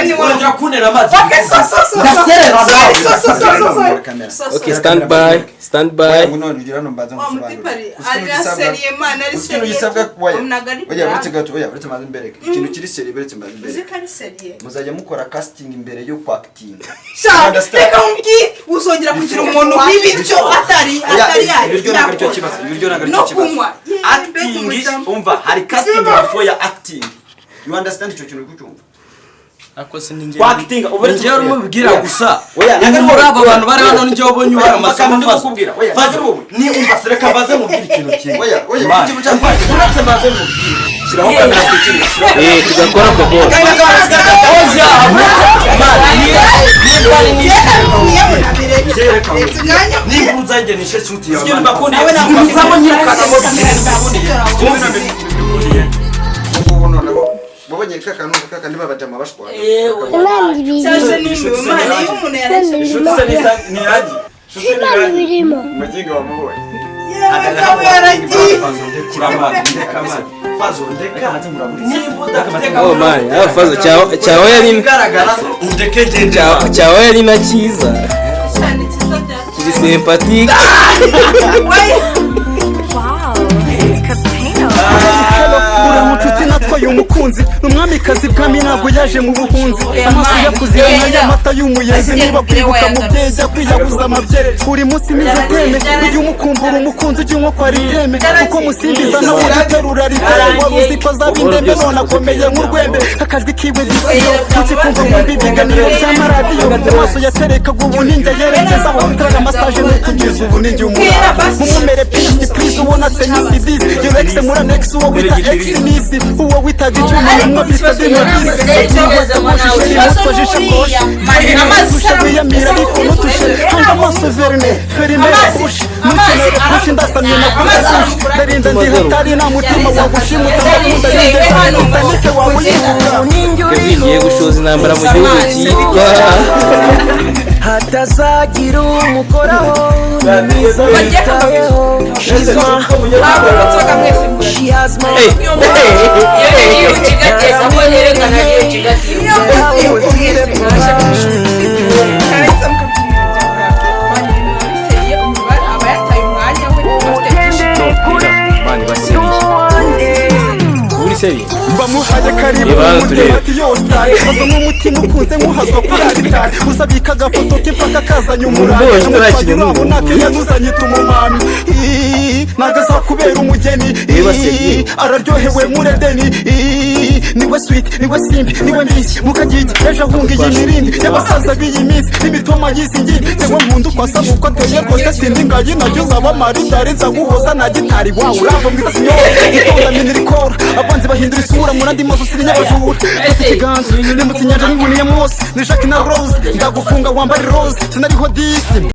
Mugani wawe. Urongera kuntera amazi. Okay, so so so so. Ndaserera Sorry, nawe. so so so so sorry. Kamera. So so. Okay, stand by, stand by. Ngo none ugira hano mbanza Wa ngusobanurire. mutipe ari Uzi ikintu gisabwa? sérieux, man, ari Uzi ikintu sérieux. gisabwa? Oya. Ntabwo ari Oya, uretse blague. gato, oya, uretse mbanze mbereke ikintu kiri sérieux, uretse mbanze Uzi mbereke. ko ari sérieux. Muzajya mukora casting imbere yo kwactinga. Sha, Understand? reka nkubwire, uzongera kugira umuntu w'ibiryo atari Oya, atari ibiryo ntabwo aricyo yakora. kibazo, ibiryo ntabwo aricyo No kibazo. kunywa. Yeee, mbega Acting, umudamu. umva, hari casting before ya acting. You understand icyo kintu uri kucyumva? Ako se ni njye? Kwactinga, ubu Ni njye urimo ubwira Oya. gusa. Oya, Ni muri aba bantu bari hano, ni njye wabonye uhari Oya, amasomo. ndi Fazo. kukubwira. Oya, Fazo, ntabwo ari wowe. ni umva se, reka mbaze mubwire ikintu kimwe. Oya, oya, Man, ikintu cya- umva, uretse mbaze mubwire. Shyiraho kamera twikire, shyiraho. Tugakora ko bose. Oya, uretse man, niba ari Njye nabivuyemo, nabireka. Reka. Reka umwanya. Niba uzanjye nishe shoot yawe. Ikintu mbakundira- Nawe ntabwo nyirukana. Ubu noneho wabonye ka kantu kakandi babajama bashwana. Imana ibirimo. Cyangwa se ni Imana iyo umuntu yarashe. Inshuti se ni irangi. Inshuti ni Imana irangi. ibirimo. Umuginga wamubonye. Yewe, ngabo yaragiye. Ndeka man, Fazo, ndeka. Niba udafite Oh man, ah, Fazo, cyawe yari igaragara, undeke ngende. Cyawe yari na cyiza. Cyane cyiza bya. Kiri sympathique. Wow, Capeno. Uramutse uti natwaye umukunzi, ni umwamikazi bwami, ntabwo yaje mu buhunzi. Amaso yakuze nk'ay'amata y'umuyenzi, niba kwibuka mubyeyi jya kwiyaguza amabyere buri munsi nize teme. Ujye umukumbura umukunzi, ujye unywa kwa riteme, kuko musimbiza nawe ujya uterura riteme. Wari uzi ko azaba indembe, none akomeye nk'urwembe. Akajwi kiwe disiyo ukikumva, mwumva ibiganiro by'amaradiyo. Amaso yaterekaga ubu ninjye yerekezaho, tera massage n'utugize ubu ninjye umurara mumumere. Peace please, ubona tenisi disi your ex muri annex, uwo wita ex nisi, uwo witaga icyuma namwabitse dinavisi. Ishakoshi wiyamira ariko nutushe hanga amaso verine ferine kushe nukenere kushe ndasamye nakuze ndarinda ndi hatari nta mutima wagushimuta ndakunda yinde utanike wawe uyibuka. Kevin ngiye gushoza intambara mu gihugu cyitwa Hatazagira umukoraho mwiza witayeho. She's my, she has my Hey, hey, Iyo ucigatiye sako yerekana iyo ucigatiye. Iyo karangiza mukabyina ibyo aba yataye umwanya we afite byinshi. Man, basérieux, uri sérieux? Bamuhaye karibu. Reba hano turebe. Ati yo star aza nk'umutima ukunze nkuhazwa kuri aritari, usabika agafoto ke mpaka kazanye umurari. Umuntu wese utarakina urabo n'ubu. Nakenya umumami ntago azakubera umugeni. Reba sérieux. Araryohewe muri Edeni. Niwe sweet, niwe simbi, niwe mbisi mukagigi ejo ahunga iyi mirindi y'abasaza b'iyi minsi n'imitoma y'isi ngimbi. Tewe nkunda uko asa nuko ateye rwose, sindi ngayi najyo uzaba maridari nzaguhoza na gitari wawe urava mwiza sinyora itonda minirikora abanzi bahindura isura muri andi mazu sirinyabajura. Fata ikiganza nimutse inyanja n'inguni ya Mose ni Jacques na Rose, ndagufunga wambare rose sinariho disi.